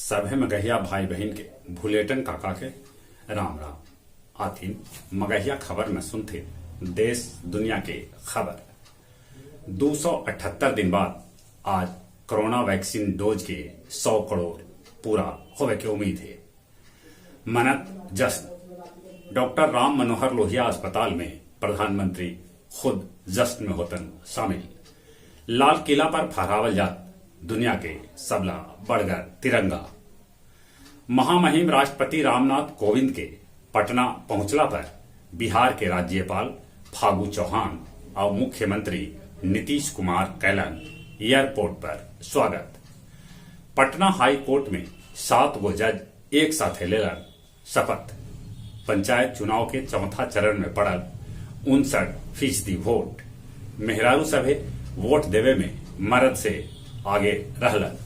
सभे मगहिया भाई बहिन के भुलेटन काका के राम राम। आथिन मगहिया खबर में सुनथिन देश दुनिया के खबर। 278 दिन बाद आज कोरोना वैक्सीन डोज के 100 करोड़ पूरा होवे के उम्मीद है। मनत जश्न। डॉक्टर राम मनोहर लोहिया अस्पताल में प्रधानमंत्री खुद जश्न में होतन शामिल। लाल किला पर फहरावल जात दुनिया के सबला बड़गर तिरंगा। महामहिम राष्ट्रपति रामनाथ कोविंद के पटना पहुंचला पर बिहार के राज्यपाल फागू चौहान और मुख्यमंत्री नीतीश कुमार कैलन एयरपोर्ट पर स्वागत। पटना हाई कोर्ट में 7 गो जज एक साथे लेलन शपथ। पंचायत चुनाव के चौथा चरण में पड़ल 59% वोट। मेहरारू सभे वोट देवे में मर्द से आगे रहलन।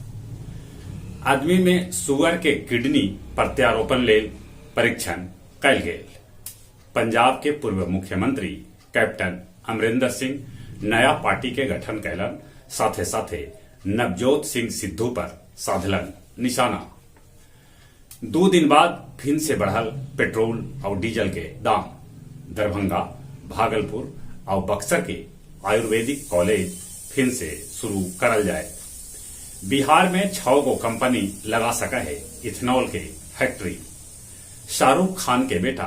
आदमी में सुअर के किडनी प्रत्यारोपण लेल परीक्षण कैल गेल। पंजाब के पूर्व मुख्यमंत्री कैप्टन अमरिंदर सिंह नया पार्टी के गठन कैलन, साथे साथे नवजोत सिंह सिद्धू पर साधलन निशाना। 2 दिन बाद फिर से बढ़ल पेट्रोल और डीजल के दाम। दरभंगा, भागलपुर और बक्सर के आयुर्वेदिक कॉलेज फिर से शुरू करल जाए। बिहार में 6 गो कंपनी लगा सका है इथेनॉल के फैक्ट्री। शाहरुख खान के बेटा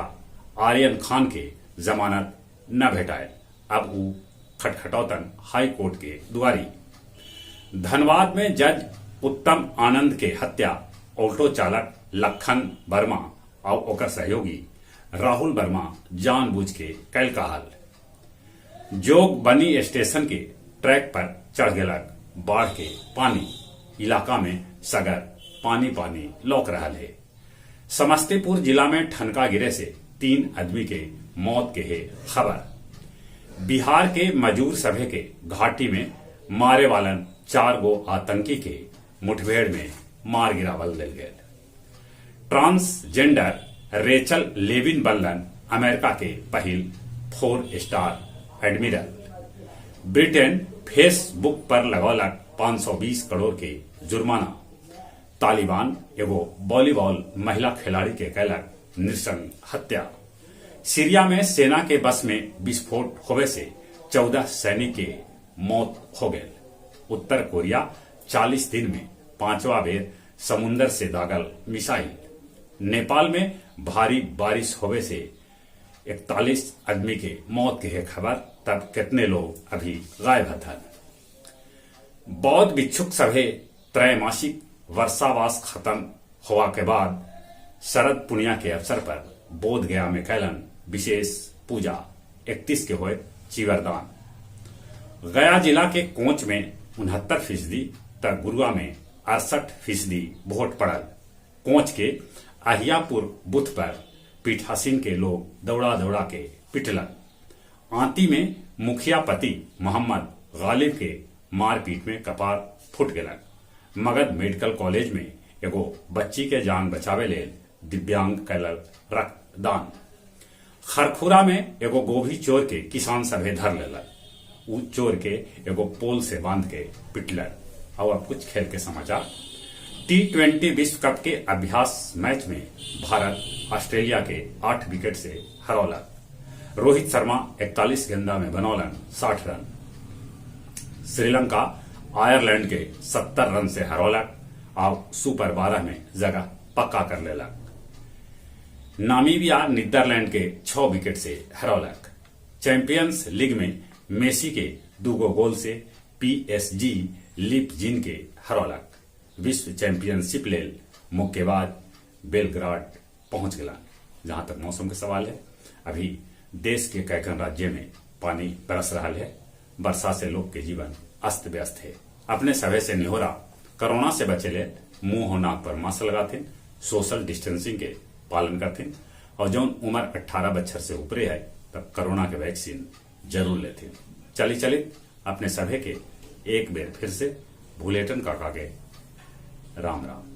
आर्यन खान के जमानत न भेटाए, अब ऊ खटखटौतन हाई कोर्ट के दुआरी। धनबाद में जज उत्तम आनंद के हत्या ऑटो चालक लखन वर्मा और ओकर सहयोगी राहुल वर्मा जानबूझ के कैल कहल। जोगबनी स्टेशन के ट्रैक पर चढ़ गेलक बाढ़ के पानी। इलाका में सगर पानी पानी लौक रहा है। समस्तीपुर जिला में ठनका गिरे से 3 आदमी के मौत के है खबर। बिहार के मजूर सभे के घाटी में मारे वालन 4 गो आतंकी के मुठभेड़ में मार गिरावल दिल गए। ट्रांसजेंडर रेचल लेविन बनलन अमेरिका के पहिल 4 स्टार एडमिरल। ब्रिटेन फेसबुक पर लगौलक 520 करोड़ के जुर्माना। तालिबान एगो वॉलीबॉल महिला खिलाड़ी के कैलक नृशंस हत्या। सीरिया में सेना के बस में विस्फोट होवे से 14 सैनिक के मौत हो गए। उत्तर कोरिया 40 दिन में 5वां बेर समुन्दर से दागल मिसाइल। नेपाल में भारी बारिश होवे से 41 आदमी के मौत के है खबर, तब कितने लोग अभी गायब हथन। बौद्ध भिक्षुक सभे त्रैमासिक वर्षावास खत्म होवा के बाद शरद पुनिया के अवसर पर बोध गया में कैलन विशेष पूजा। 31 के होए चीवरदान। गया जिला के कोच में 69% तक गुरुआ में 68% वोट पड़ल। कोच के अहियापुर बूथ पर पीठासीन के लोग दौड़ा दौड़ा के पिटलन। आंती में मुखिया पति मोहम्मद गालिब के मारपीट में कपार फूट गेलन। मगध मेडिकल कॉलेज में एगो बच्ची के जान बचावे लेल दिव्यांग कैलक रक्तदान। खरखुरा में एगो गोभी चोर के किसान सभे धर लेलक। ऊ चोर के एगो पोल से बांध के पिटलन। और अब कुछ खेल के समाचार। T20 विश्व कप के अभ्यास मैच में भारत ऑस्ट्रेलिया के 8 विकेट से हरौलक। रोहित शर्मा 41 गेंदा में बनौलन 60 रन। श्रीलंका आयरलैंड के 70 रन से हरौलक और सुपर 12 में जगह पक्का कर लेलक। नामीबिया नीदरलैंड के 6 विकेट से हरौलक। चैंपियंस लीग में मेसी के 2 गोल से PSG लिपजिन के हरौलक। विश्व चैंपियनशिप लेल मुक्केबाज बेलग्राड पहुंच गया। जहां तक मौसम के सवाल है, अभी देश के कैकन राज्य में पानी बरस रहा है। वर्षा से लोग के जीवन अस्त व्यस्त है। अपने सभे से निहोरा, कोरोना से बचे ले मुंह और नाक पर मास्क लगाथिन, सोशल डिस्टेंसिंग के पालन करथिन और जौन उम्र 18 बच्छर से ऊपरे है तब कोरोना के वैक्सीन जरूर लेथिन। चली चली अपने सभे के एक बेर फिर से भुलेटन काका के राम राम।